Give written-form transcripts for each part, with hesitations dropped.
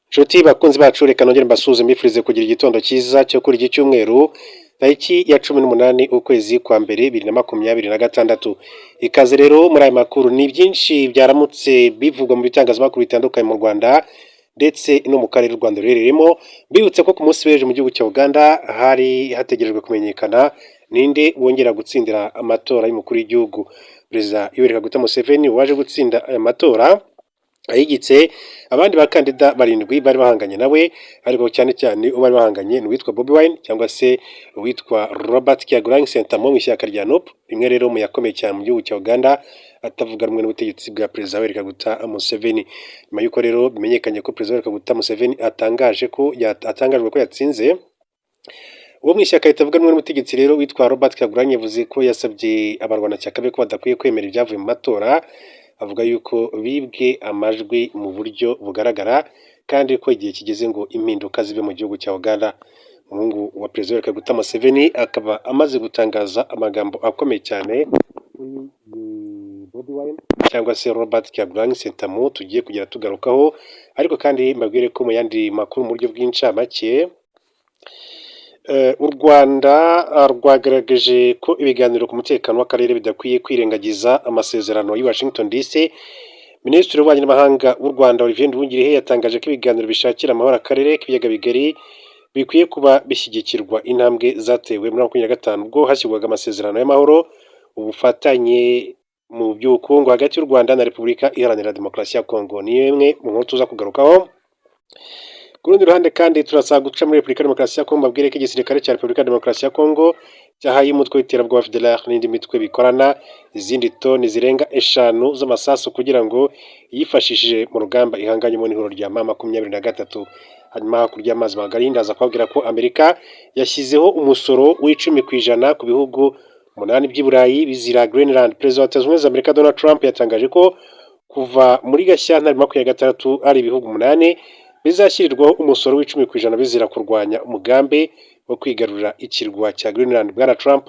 Nshuti bakunzi bacu, reka nongere mbasuhuze, mbifurize kugira igitondo cyiza cyo kuri iki cyumweru, tariki ya 18 ukwezi kwa mbere 2026. Ikaze rero muri aya makuru. Ni byinshi byaramutse bivugwa mu bitangazamakuru bitandukanye mu Rwanda ndetse no mu karere u Rwanda ruherereyemo. Mbibutse ko ku munsi w'ejo mu gihugu cya Uganda hari hategerejwe kumenyekana ninde wongera gutsindira amatora y'umukuru w'igihugu. Perezida Yoweri Kaguta Museveni waje gutsinda aya matora ayigitse abandi bakandida barindwi bari bahanganye nawe, ariko cyane cyane uwo bari bahanganye ni uwitwa Bobi Wine cyangwa se uwitwa Robert Kyagulanyi Ssentamu mu ishyaka rya NUP, rimwe rero mu yakomeye cyane mu gihugu cya Uganda atavuga rumwe n'ubutegetsi bwa Perezida Yoweri Kaguta Museveni. Nyuma y'uko rero bimenyekanye ko Perezida Yoweri Kaguta Museveni atangaje ko atangajwe ko yatsinze, uwo mu ishyaka ritavuga rumwe n'ubutegetsi rero witwa Robert Kyagulanyi yavuze ko yasabye abarwanashyaka be ko badakwiye kwemera ibyavuye mu matora, avuga yuko bibwe amajwi mu buryo bugaragara kandi ko igihe kigeze ngo impinduka zibe mu gihugu cya Uganda. Umuhungu wa Perezida Yoweri Kaguta Museveni akaba amaze gutangaza amagambo akomeye cyane kuri Bobi Wine cyangwa se Robert Kyagulanyi Ssentamu tugiye kugera tugarukaho. Ariko kandi mbabwire ko mu yandi makuru mu buryo bw'incamake, u Rwanda rwagaragaje ko ibiganiro ku mutekano w'akarere bidakwiye kwirengagiza amasezerano y'i Washington DC. Minisitiri w'Ububanyi n'Amahanga w'u Rwanda, Olivier Nduhungirehe, yatangaje ko ibiganiro bishakira amahoro akarere k'ibiyaga bigari bikwiye kuba bishyigikirwa intambwe zatewe muri 25 ubwo hashyirwaga amasezerano y'amahoro, ubufatanye mu by'ubukungu hagati y'u Rwanda na Repubulika Iharanira Demokarasi ya Kongo. Ni imwe mu nkuru tuza kugarukaho. Ku rundi ruhande kandi turasaba guca muri Repubulika Demokarasi ya Kongo, mbabwire ko igisirikare cya Repubulika Demokarasi ya Kongo cyahaye umutwe w'iterabwoba FDLR n'indi mitwe bikorana izindi toni zirenga 5 z'amasasu kugira ngo yifashishije mu rugamba ihanganyemo n'ihuriro rya M23. Hanyuma hakurya y'amazi magari ndaza kubabwira ko Amerika yashyizeho umusoro w'10% ku bihugu 8 by'i Burayi bizira Greenland. Perezida wa Leta Zunze Ubumwe za Amerika, Donald Trump, yatangaje ko kuva muri Gashyantare 26 ari ibihugu 8 bizashyirirwaho umusoro w'10% bizira kurwanya umugambi wo kwigarurira ikirwa cya Greenland. Bwana Trump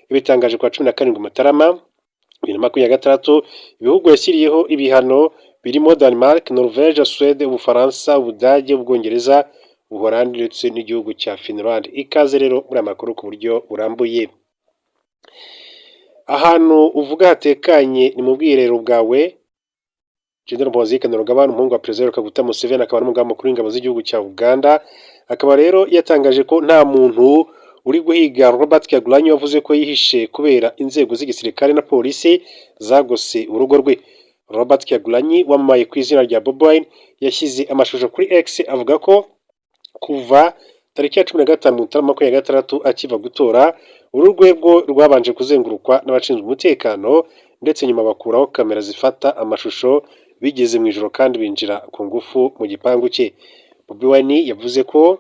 yabitangaje ku wa 17 Mutarama 2026. Ibihugu yashyiriyeho ibihano birimo Denmark, Norvège, Suède, Ubufaransa, Ubudage, Ubwongereza, Ubuholandi ndetse n'igihugu cya Finland. Ikaze rero muri aya makuru ku buryo burambuye. Ahantu uvuga hatekanye ni mu bwiherero bwawe. General Muhoozi Kainerugaba, umuhungu wa Perezida Kaguta Museveni akaba n'umugaba mukuru w'ingabo z'igihugu cya Uganda, akaba rero yatangaje ko nta muntu uri guhiga Robert Kyagulanyi wavuze ko yihishe kubera inzego z'igisirikare na polisi zagose urugo rwe. Robert Kyagulanyi wamamaye ku izina rya Bobi Wine yashyize amashusho kuri X avuga ko kuva tariki ya 15 Mutarama 26 akiva gutora, uru rwego rwabanje kuzengurukwa n'abashinzwe umutekano ndetse nyuma bakuraho kamera zifata amashusho bigeze mu ijoro kandi binjira ku ngufu mu gipangu cye. Bobi Wine yavuze ko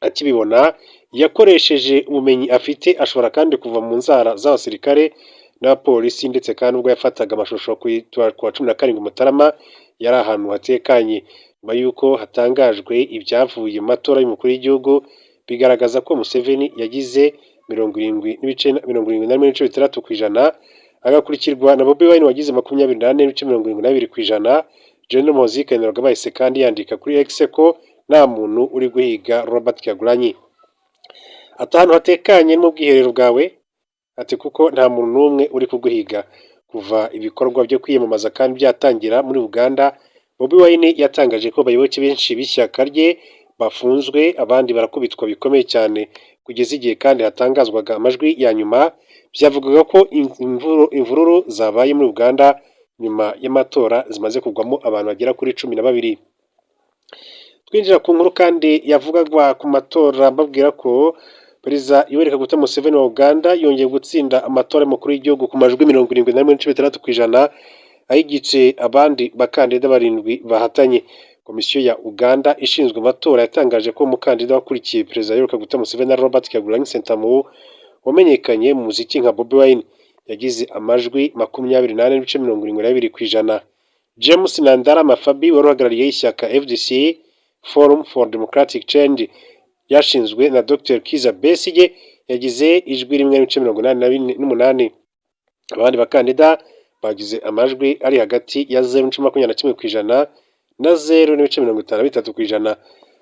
akibibona yakoresheje ubumenyi afite, ashobora kandi kuva mu nzara z'abasirikare n'abapolisi, ndetse kandi ubwo yafataga amashusho ku wa 17 Mutarama yari ahantu hatekanye. Nyuma y'uko hatangajwe ibyavuye mu matora y'umukuru w'igihugu bigaragaza ko Museveni yagize 70.71%, agakurikirwa na Bobi Wine wagize 24.72%, General Muhoozi Kainerugaba yahise kandi yandika kuri X ko nta muntu uri guhiga Robert Kyagulanyi. Ati: "Ahantu hatekanye mu bwiherero bwawe," ati: "kuko nta muntu n'umwe uri kuguhiga." Kuva ibikorwa byo kwiyamamaza kandi byatangira muri Uganda, Bobi Wine yatangaje ko abayoboke benshi b'ishyaka rye bafunzwe, abandi barakubitwa bikomeye cyane. Kugeza igihe kandi hatangazwaga amajwi ya nyuma, byavugaga ko imvururu zabaye muri Uganda nyuma y'amatora zimaze kugwamo abantu bagera kuri 12. Twinjira ku nkuru kandi yavugagwa ku matora, mbabwira ko Perezida Yoweri Kaguta Museveni wa Uganda yongeye gutsinda amatora y'umukuru w'igihugu ku majwi 71.6%, ayigitse abandi bakandida barindwi bahatanye. Komisiyo ya Uganda ishinzwe amatora yatangaje ko umukandida wakurikiye Perezida Yoweri Kaguta Museveni na Robert Kyagulanyi Ssentamu wamenyekanye mu muziki nka Bobi Wine yagize amajwi 24.72%. James Nandala Mafabi wari uhagarariye ishyaka FDC, Forum for Democratic Change, ryashinzwe na Dr Kizza Besigye, yagize ijwi 1.88. Abandi bakandida bagize amajwi ari hagati ya 0.21% na 0.53%.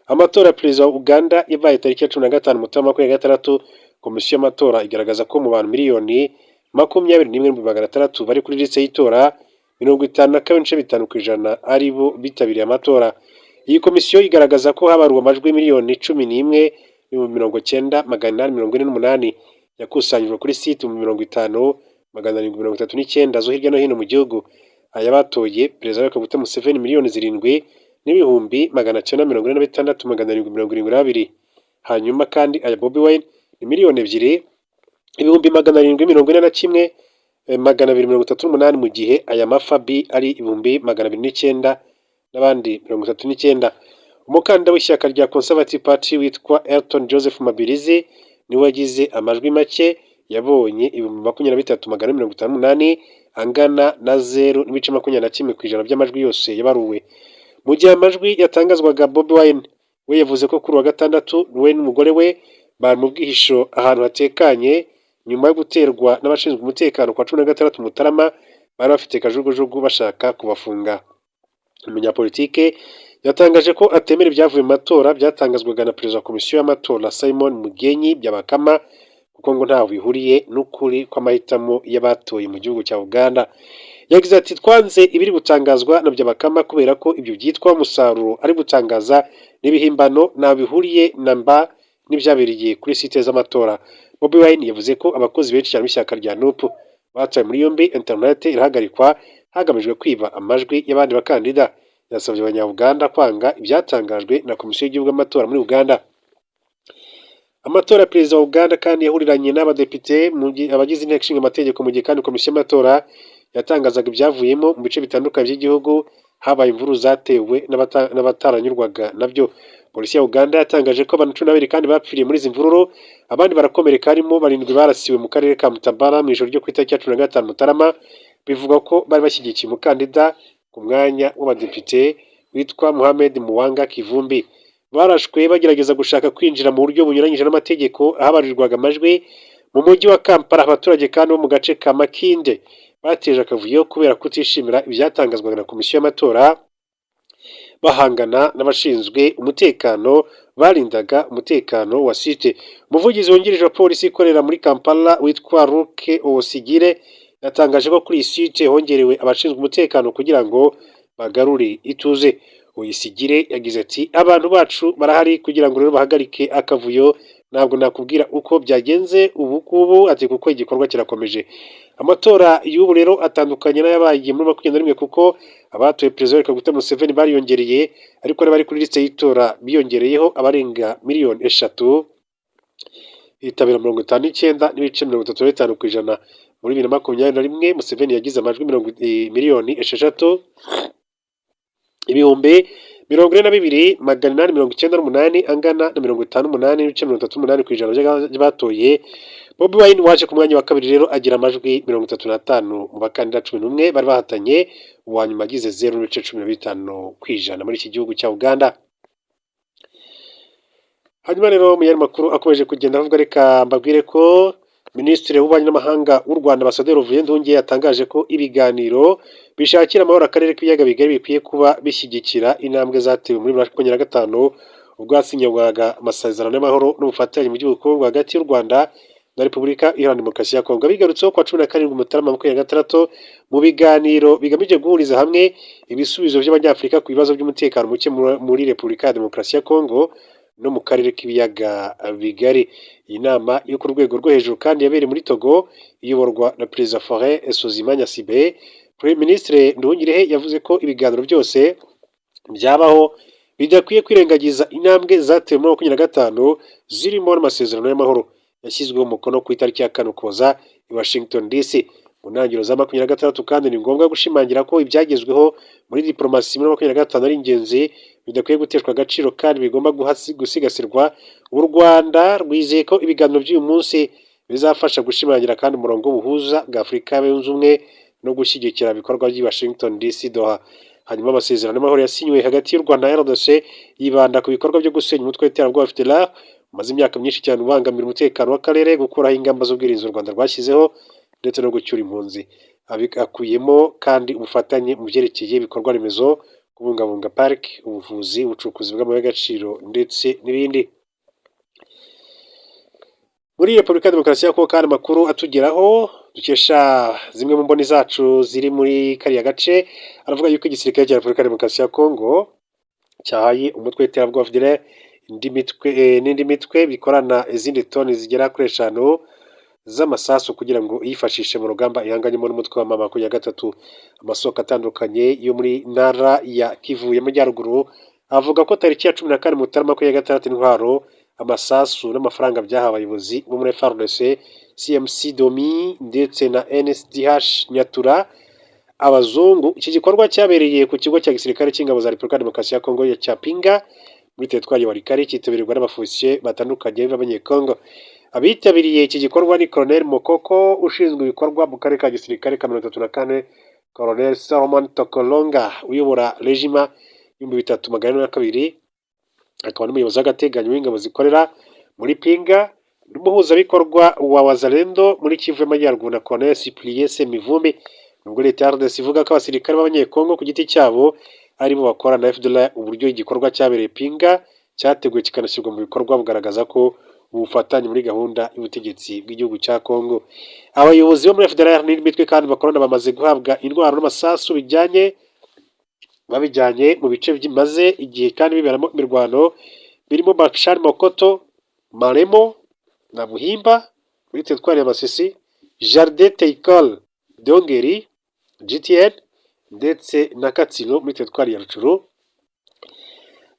Amatora ya perezida wa Uganda yabaye tariki ya 15 Mutarama 2026. Komisiyo y'amatora igaragaza ko mu bantu 21,600,000 bari kuri liste y'itora, 52.5% ari bo bitabiriye amatora. Iyi komisiyo igaragaza ko habaruwe amajwi 11,090,848 yakusanyijwe kuri site 50,739 zo hirya no hino mu gihugu. Aya batoye perezida Kaguta Museveni 7,946,772, hanyuma kandi aya Bobi Wine ni 2,741,238, mu gihe aya Mafabi ari 209,000 n'abandi 39. Umukandida w'ishyaka rya Conservative Party witwa Elton Joseph Mabirizi niwe wagize amajwi make, yabonye 23,458, angana na 0.21% by'amajwi yose yabaruwe. Mu gihe amajwi yatangazwaga, Bobi Wine we yavuze ko kuri uwa gatandatu we n'umugore we bari mu bwihisho ahantu hatekanye nyuma yo guterwa n'abashinzwe umutekano ku wa 16 Mutarama, bari bafite kajugujugu bashaka kubafunga. Umunyapolitike yatangaje ko atemera ibyavuye mu matora byatangazwaga na perezida wa komisiyo y'amatora Simon Mugenyi Byabakama, kuko ngo ntaho bihuriye n'ukuri kw'amahitamo y'abatoye mu gihugu cya Uganda. Yagize ati: "Twanze ibiri gutangazwa na Byabakama kubera ko ibyo byitwa umusaruro ari gutangaza n'ibihimbano, ntaho bihuriye na mba n'ibyabereye kuri site z'amatora." Bobi Wine yavuze ko abakozi benshi cyane b'ishyaka rya NUP batawe muri yombi, internet irahagarikwa hagamijwe kwiba amajwi y'abandi bakandida. Yasabye Abanya-Uganda kwanga ibyatangajwe na komisiyo y'igihugu y'amatora muri Uganda. Amatora ya perezida wa Uganda kandi yahuriranye n'abadepite, abagize inteko ishinga amategeko. Mu gihe kandi komisiyo y'amatora yatangazaga ibyavuyemo, mu bice bitandukanye by'igihugu habaye imvururu zatewe n'abataranyurwaga nabyo. Polisi ya Uganda yatangaje ko abantu 12 kandi bapfiriye muri izi mvururu, abandi barakomereka, harimo barindwi barasiwe mu karere ka Mbarara mu ijoro ryo ku itariki ya 15 Mutarama. Bivugwa ko bari bashyigikiye umukandida ku mwanya w'abadepite witwa Muhammad Muwanga Kivumbi. Barashwe bagerageza gushaka kwinjira mu buryo bunyuranyije n'amategeko ahabarirwaga amajwi mu mujyi wa Kampala. Abaturage kandi bo mu gace ka Makindye bateje akavuyo kubera kutishimira ibyatangazwaga na komisiyo y'amatora, bahangana n'abashinzwe umutekano barindaga umutekano wa site. Umuvugizi wungirije wa polisi ikorera muri Kampala witwa Luke Owoyesigire yatangaje ko kuri iyi site hongerewe abashinzwe umutekano kugira ngo bagarure ituze. Owoyesigire yagize ati: "Abantu bacu barahari kugira ngo rero bahagarike akavuyo. Ntabwo nakubwira uko byagenze ubu ngubu," ati, "kuko igikorwa kirakomeje." Amatora y'ubu rero atandukanye n'ayabaye muri 21, kuko abatoye perezida Yoweri Kaguta Museveni bariyongereye, ariko n'abari kuri liste y'itora biyongereyeho abarenga miliyoni 3, bitabira 59.35%. Muri 2021 Museveni yagize amajwi 6,042,898, angana na 58.38% by'abatoye. Bobi Wine waje ku mwanya wa kabiri rero agira amajwi 35 mu bakandida 11 bari bahatanye, uwa nyuma agize 0.15% muri iki gihugu cya Uganda. Hanyuma rero mu yandi makuru akomeje kugenda avuga, reka mbabwire ko Minisitiri w'Ububanyi n'Amahanga w'u Rwanda, Ambasaderi Olivier Nduhungirehe, yatangaje ko ibiganiro bishakira amahoro akarere k'ibiyaga bigari bikwiye kuba bishyigikira intambwe zatewe muri 2025, ubwo hasinywaga amasezerano y'amahoro n'ubufatanye mu by'ubukungu hagati y'u Rwanda na Repubulika Iharanira Demokarasi ya Kongo. Bigarutseho kuwa 17 Mutarama 2026 mu biganiro bigamije guhuriza hamwe ibisubizo by'Abanyafurika ku bibazo by'umutekano muke muri Repubulika ya Demokarasi ya Kongo no mu karere k'ibiyaga bigari. Iyi nama yo ku rwego rwo hejuru kandi yabereye muri Togo, iyoborwa na Perezida Faure Essozimna Gnassingbé. Minisitiri Nduhungirehe yavuze ko ibiganiro byose byabaho bidakwiye kwirengagiza intambwe zatewe muri 2025, zirimo n'amasezerano y'amahoro yashyizweho umukono ku itariki ya 4 Ukuboza i Washington DC mu ntangiriro za 2026. Kandi ni ngombwa gushimangira ko ibyagezweho muri diplomasi muri 2025 ari ingenzi, bidakwiye guteshwa agaciro kandi bigomba gusigasirwa. U Rwanda rwizeye ko ibiganiro by'uyu munsi bizafasha gushimangira kandi umurongo w'ubuhuza bwa Afurika yunze ubumwe no gushyigikira ibikorwa by'i Washington DC, Doha. Hanyuma amasezerano y'amahoro yasinywe hagati y'u Rwanda na RDC yibanda ku bikorwa byo gusenya umutwe w'iterabwoba FDLR umaze imyaka myinshi cyane ubangamira umutekano w'akarere, gukuraho ingamba z'ubwirinzi u Rwanda rwashyizeho, ndetse no gucyura impunzi. Akubiyemo kandi ubufatanye mu byerekeye ibikorwa remezo, kubungabunga pariki, ubuvuzi, ubucukuzi bw'amabuye y'agaciro ndetse n'ibindi. Muri Repubulika ya Demokarasi ya Kongo kandi, amakuru atugeraho dukesha zimwe mu mboni zacu ziri muri kariya gace aravuga yuko igisirikare cya Repubulika ya Demokarasi ya Kongo cyahaye umutwe w'iterabwoba FDLR indi mitwe n'indi mitwe bikorana izindi toni zigera kuri 5 z'amasasu kugira ngo yifashishe mu rugamba ihanganyemo n'umutwe wa M23. Amasoko atandukanye yo muri ntara ya Kivu y'Amajyaruguru avuga ko tariki ya 14 Mutarama 26 intwaro, amasasu n'amafaranga byahawe abayobozi bo muri FARDC, CMC Domi ndetse na NSDH Nyatura abazungu. Iki gikorwa cyabereye ku kigo cya gisirikare cy'ingabo za Repubulika ya Demokarasi ya Kongo cya Pinga muri teritwari ya Walikale, cyitabirwa n'abafisiye batandukanye b'Abanyekongo. Abitabiriye iki gikorwa ni Colonel Mokoko ushinzwe ibikorwa mu karere ka gisirikare ka 34, Colonel Solomon Tokolonga uyobora régiment 3402, akaba n'umuyobozi w'agateganyo w'ingabo zikorera muri Pinga, n'umuhuzabikorwa wa Wazalendo muri Kivu y'Amajyaruguru na Colonel Cyprien Semivumbi. Nubwo leta ya RDC ivuga ko abasirikare b'Abanyekongo ku giti cyabo aribo bakorana na FDLR, uburyo igikorwa cyabereye Pinga cyateguwe kikanashyirwa mu bikorwa bugaragaza ko ubufatanye muri gahunda y'ubutegetsi bw'igihugu cya Kongo. Abayobozi bo muri FDLR n'indi mitwe kandi bakorana bamaze guhabwa intwaro n'amasasu bijyanye babijyanye mu bice bimaze igihe kandi biberamo imirwano birimo Bashari Mokoto, Maremo na Buhimba muri teritwari ya Masisi, Jardin Teikol Dongeri GTN ndetse na Katsiro muri teritwari ya Rutshuru.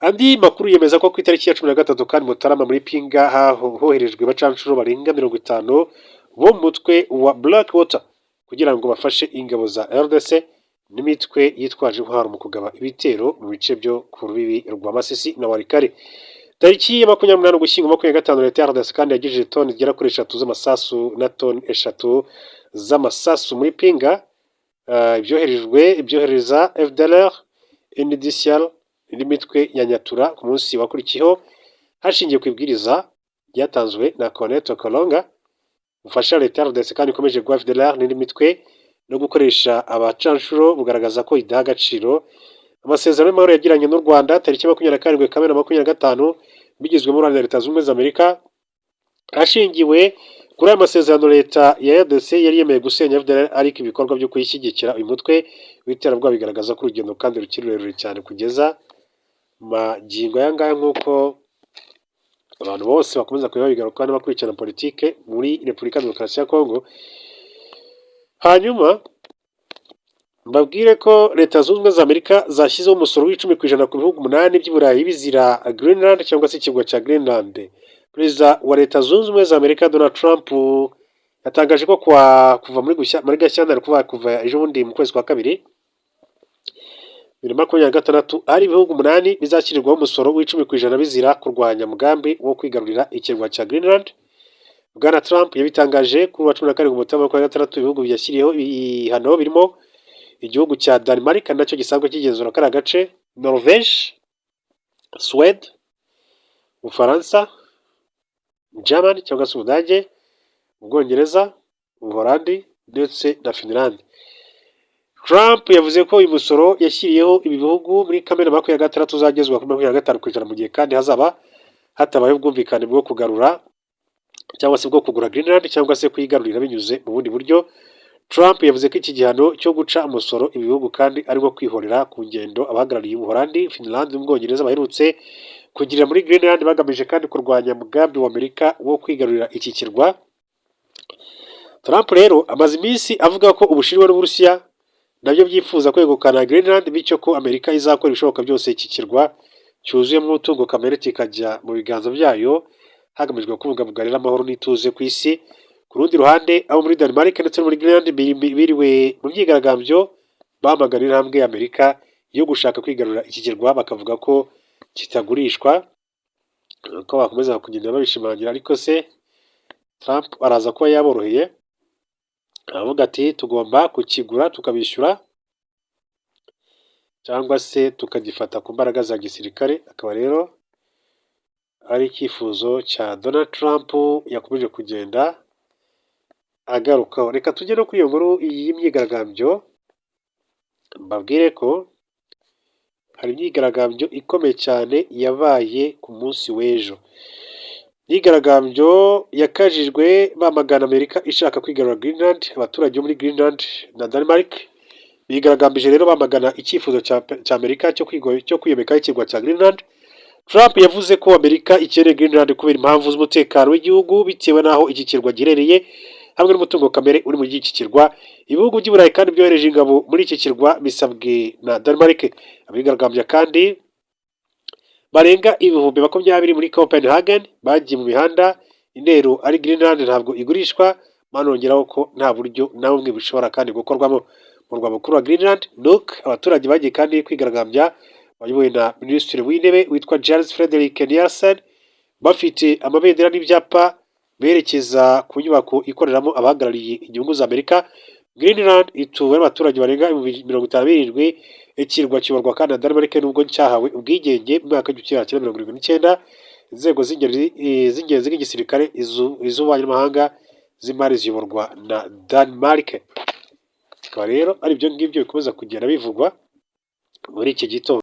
Andi makuru yemeza ko ku itariki ya 13 kandi Mutarama muri Pinga hoherejwe abacanshuro barenga 50 bo mu mutwe wa Black Water kugira ngo bafashe ingabo za RDC n'imitwe yitwaje intwaro mu kugaba ibitero mu bice byo ku rubibi rwa Masisi na Walikale. Tariki ya 28 Ugushyingo 25 leta ya RDC kandi yagejeje toni zigera kuri 3 z'amasasu na toni 3 z'amasasu muri Pinga, ibyoherejwe ibyohereza FDLR, NDCL indi mitwe ya Nyatura ku munsi wakurikiyeho hashingiwe ku ibwiriza ryatanzwe na Colonel Tokolonga. Ubufasha leta ya RDC kandi ikomeje guha FDLR n'indi mitwe no gukoresha abacanshuro bugaragaza ko idaha agaciro amasezerano y'amahoro yagiranye n'u Rwanda tariki 27 Kamena 25 bigizwemo uruhare na Leta Zunze Ubumwe za Amerika. Hashingiwe kuri aya masezerano, leta ya RDC yari yemeye gusenya FDLR, ariko ibikorwa byo kuyishyigikira uyu mutwe w'iterabwoba bigaragaza ko urugendo kandi rukiri rurerure cyane kugeza magingo aya ngaya, nk'uko abantu bose bakomeza kuba babigarukaho n'abakurikirana politike muri Repubulika ya Demokarasi ya Kongo. Hanyuma mbabwire ko Leta Zunze Ubumwe za Amerika zashyizeho umusoro w'10% ku bihugu 8 by'i Burayi bizira Greenland cyangwa se ikirwa cya Greenland. Perezida wa Leta Zunze Ubumwe za Amerika Donald Trump yatangaje ko kuva muri Gashyantare, kuva ejo bundi mu kwezi kwa kabiri 2026, hari ibihugu 8 bizashyirirwaho umusoro w'10% bizira kurwanya umugambi wo kwigarurira ikirwa cya Greenland. Bwana Trump yabitangaje kuri wa 17 Mutarama 2026. Ibihugu byashyiriyeho ibihano birimo igihugu cya Denmark nacyo gisanzwe kigenzura kariya gace, Norvège, Suède, Ubufaransa, Germany cyangwa se Ubudage, Ubwongereza, Ubuholandi ndetse na Finland. Trump yavuze ko uyu musoro yashyiriyeho ibi bihugu muri Kamena 2026 uzagezwa kuri 25% mu gihe kandi hazaba hatabayeho ubwumvikane bwo kugarura cyangwa se bwo kugura Greenland cyangwa se kuyigarurira binyuze mu bundi buryo. Trump yavuze ko iki gihano cyo guca umusoro ibi bihugu kandi ari nko kwihorera ku ngendo abahagarariye Ubuholandi, Finland n'Ubwongereza baherutse kugirira muri Greenland bagamije kandi kurwanya umugambi wa Amerika wo kwigarurira iki kirwa. Trump rero amaze iminsi avuga ko Ubushinwa n'Uburusiya nabyo byifuza kwegukana Greenland, bityo ko Amerika izakora ibishoboka byose iki kirwa cyuzuyemo umutungo kamere kikajya mu biganza byayo, hagamijwe kubungabunga rero amahoro n'ituze ku isi. Ku rundi ruhande, abo muri Denmark ndetse no muri Greenland biriwe mu myigaragambyo bamagana intambwe ya Amerika yo gushaka kwigarurira iki kirwa, bakavuga ko kitagurishwa, ko bakomeza kugenda babishimangira. Ariko se Trump araza kuba yaboroheye, aravuga ati tugomba kukigura tukabishyura cyangwa se tukagifata ku mbaraga za gisirikare. Akaba rero ari icyifuzo cya Donald Trump yakomeje kugenda agarukaho. Reka tujye no kuri iyo nkuru y'imyigaragambyo, mbabwire ko Hari imyigaragambyo ikomeye cyane yabaye ku munsi w'ejo. Imyigaragambyo yakajijwe bamagana Amerika ishaka kwigarura Greenland. Abaturage bo muri Greenland na Denmark bigaragambije rero bamagana icyifuzo cya Amerika cyo kwiyomekaho ikirwa cya Greenland. Trump yavuze ko Amerika ikeneye Greenland kubera impamvu z'umutekano w'igihugu, bitewe n'aho iki kirwa giherereye hamwe n'umutungo kamere uri muri iki kirwa. Ibihugu by'i Burayi kandi byohereje ingabo muri iki kirwa bisabwe na Denmark. Abigaragambya kandi barenga 20,000 muri Copenhagen bagiye mu mihanda, intero ari "Greenland ntabwo igurishwa", banongeraho ko nta buryo na bumwe bushobora kandi gukorwamo. Mu murwa mukuru wa Greenland, Nuuk, abaturage bagiye kandi kwigaragambya bayobowe na Minisitiri w'Intebe witwa Jens Frederik Nielsen, bafite amabendera n'ibyapa berekeza ku nyubako ikoreramo abahagarariye inyungu za Amerika. Greenland ituwe n'abaturage barenga 57,000. Ikirwa kiyoborwa kandi na Denmark nubwo cyahawe ubwigenge mu mwaka w'1979. Inzego z'ingenzi nk'igisirikare, iz'ububanyi n'amahanga, z'imari ziyoborwa na Denmark. Bikaba rero ari ibyo ngibyo bikomeza kugenda bivugwa muri iki gitondo.